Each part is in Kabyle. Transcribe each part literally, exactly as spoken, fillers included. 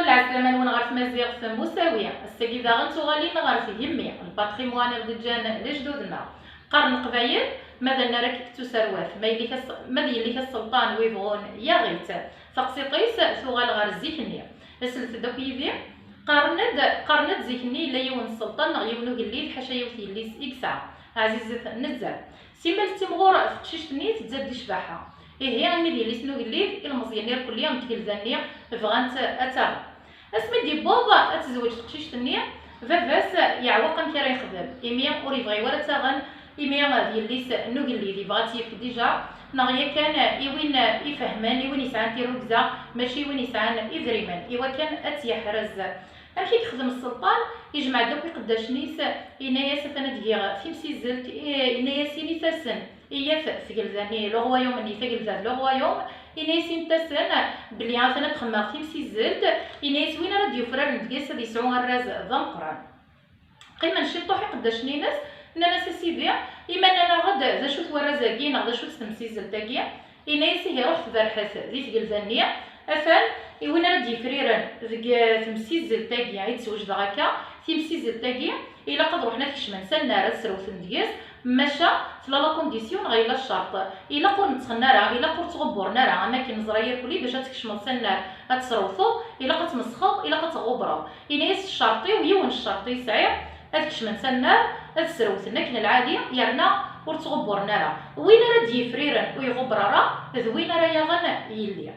Lɛeslama-nwen ɣer tmaziɣt n Musawi. Ass-agi daɣen tuɣalin ɣer tgemmi, lpatrimwan i ɣ-d-ǧǧan lejdud-nneɣ. Qqaren Leqbayel, ma d annar akka i yettuserwat, ma yella-k as-, ma d yella-k asselṭan wi bɣun yaɣ-itt. Taqsiṭ-is tuɣal ɣer zik-nni. Slet-d akk yid-i. Qqaren-d, qqaren-d zik-nni yella yiwen n sselṭan neɣ yiwen ugellid, ḥaca yiwet yelli-s i yesɛa. Ɛzizet nezzeh. Simmal tettimɣur teqcict-nni, tezza-d di ccbaḥa. Ihi, imi d yelli-s n ugellid, ilmeẓyen irkelli n tgelda-nni bɣan-tt ad taɣen. Asmi d-yewweḍ ad tezweǧ teqcict-nni, baba-s yeɛweq amek ara yexdem, imi ur yebɣi wara ad taɣen, imi d yelli-s n ugellid, yebɣa ad tt-yefk dija, neɣ yakan i win ifehmen, i win yesɛan tirrugza, mačči i win yesɛan idrimen, i wakken ad tt-yeḥrez. Amek i yexdem sselṭan? Ijmeɛ-d akk iqeddacen-is, yenna-yas: "Atan ad d-giɣ timsizzelt." I-, yenna-yas: "Init-asen, iyyat tgelda-nni, le royaume-nni, tagelda d le royaume." Yenna-yas: "Init-asen belli atan ad d-xemmeɣ timsizzelt." Yenna-yas: "Win ara d-yufraren deg-s ad yesɛu arraz d ameqqran." Qqimen ciṭuḥ iqeddacen-ines, nnan-as: "A Sidi, ima nnan-aɣ-d d acu-t warraz-agi neɣ d acu-tt temsizzelt-agi?" Yenna-yas: "Ihi, ruḥet berrḥet di tgelda-nni, atan i win ara d-yefriren deg, eh, temsizzelt-agi i d-swejdeɣ akka, timsizzelt-agi ilaq ad ruḥen ad kecmen s annar, ad srewten deg-s, maca tella la condition neɣ yella ccerṭ, ilaq ur nettɣen ara, ilaq ur ttɣubburen ara, am akken neẓra irkelli bac ad tkecmeḍ s annar ad tesrewteḍ, ilaq ad tmesxeḍ, ilaq ad tɣubreḍ." Yenna-yas: "Ccerṭ-iw, yiwen ccerṭ i sɛiɣ, ad kecmen s annar, ad srewten akken lɛali, yerna ur ttɣubburen ara. Win ara d-yefriren ur iɣubber ara, d win ara yaɣen yelli."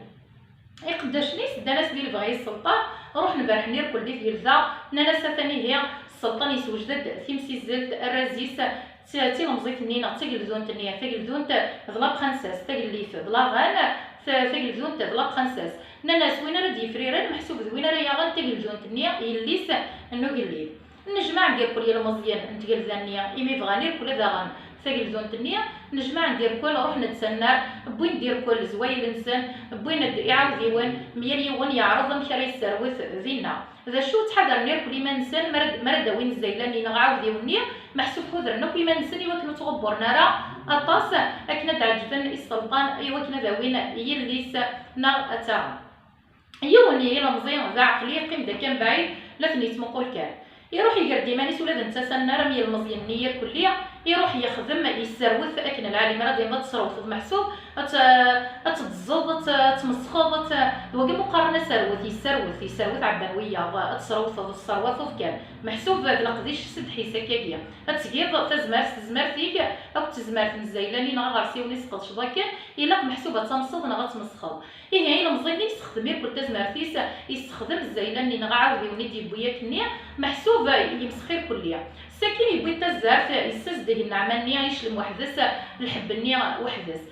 Iqeddacen-is ddan-as di lebɣi i sselṭan, ruḥen berrḥen irkel di tgelda, nnan-as: "Atan ihi, sselṭan yeswejed-d timsizzelt, arraz-is, d tilemẓit-nni neɣ d tageldunt-nni, tageldunt d la princesse, tagellidt d la reine, ta-, tageldunt d la princesse." Nnan-as: "Win ara d-yefriren, meḥsub d win ara yaɣen tageldunt-nni, yelli-s n ugellid." Nnejmaɛen-d irkel yilmeẓyen n tgelda-nni, imi bɣan irkel ad aɣen tageldunt-nni, nnejmaɛen-d irkel, ruḥen-d s annar, wwin-d irkel zwayel-nsen, wwin-d iɛawdiwen, myal yiwen yeɛreḍ amek ara yesserwet dinna. D acu, ttḥadaren irkel iman-nsen mi ara d-, mi ara d-awin zzayla-nni neɣ aɛawdiw-nni, meḥsub ḥudren akk iman-nsen i wakken ur ttɣubburen ara aṭas, akken ad d-ɛeǧben i sselṭan, i wakken ad awin yelli-s neɣ ad taɣen. Yiwen n yilemẓi d aɛeqli yeqqim-d akka mebɛid, la ten-yettmuqul kan. Iruḥ iger-d iman-is ula d netta s annar am yilmeẓyen-nni irkelli, iruḥ yexdem, yesserwet akken lɛali, mi ara d-yiniḍ ad tesrewteḍ meḥsub, ad t-, ad teddzeḍ, ad t-, ad tmesxeḍ, ad t-, d wagi mu qqaren aserwet, yesserwet, yesserwet ɛebban wiyaḍ, ad tesrewteḍ, tesserwateḍ kan. Meḥsub d leqdic s ddḥis akkagi. Ad tgiḍ tazmert s tezmert-ik, akked tezmert n zzayla-nni neɣ aɣersiw-nni tesqedceḍ akken, ilaq meḥsub ad tamseḍ neɣ ad tmesxeḍ. Ihi, ilemẓi-nni yessexdem irkel tazmert-is, yessexdem zzayla-nni neɣ aɛawdiw-nni d-yewwi akkenni, meḥsub yemsex irkelli. Sakin yewwi-d tazzart, yessazdeg nneɛma-nni, yeclem weḥd-s, lḥebb-nni weḥd-s.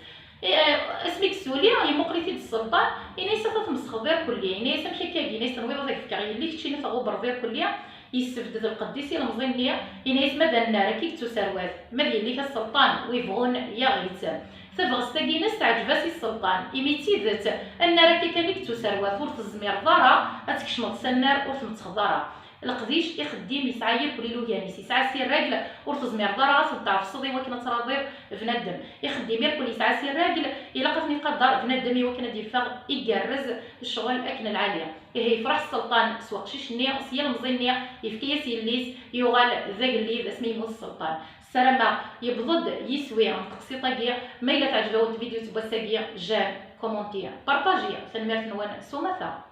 I, eh, asmi yessuli, yemmuqel-it-id sselṭan, yenna-yas: "Ata tmesxeḍ irkelli." Yenna-yas: "Amek akkagi?" Yenna-yas: "Tenwiḍ ad k-fkeɣ yelli, keččini tɣubreḍ irkelli?" Yessebded lqedd-is i ilemẓi-nni, yenna-yas: "Ma d annar akka i yettuserwat, ma d yelli-k a sselṭan, wi bɣun yaɣ-itt." Tabɣest-agi-ines teɛǧeb-as i sselṭan, imi d tidet, annar akka kan i yettuserwat, ur tezmireḍ ara ad tkecmeḍ s annar ur tmettxeḍ ara. Leqdic ixeddim yesɛa irkel ilugan-is, yesɛa si rragel, ur tezmireḍ ara ad t-tɛefseḍ i wakken ad traḍiḍ bnadem. Ixeddim irkel yesɛa si rragel, ilaq ad ten-iqader bnadem i wakken ad d-yeffeɣ igerrez ccɣel akken lɛali. Ihi yefreḥ sselṭan s weqcic-nni, s yilemẓi-nni, yefka-yas yelli-s, yuɣal d agellid asmi yemmut sselṭan. Ssarameɣ yewweḍ-d yiswi n teqsiṭ-agi. Ma yella teɛǧeb-awen tvidyut n wass-agi, j'aime, commentaire, partager. Tanemmirt-nwen s umata.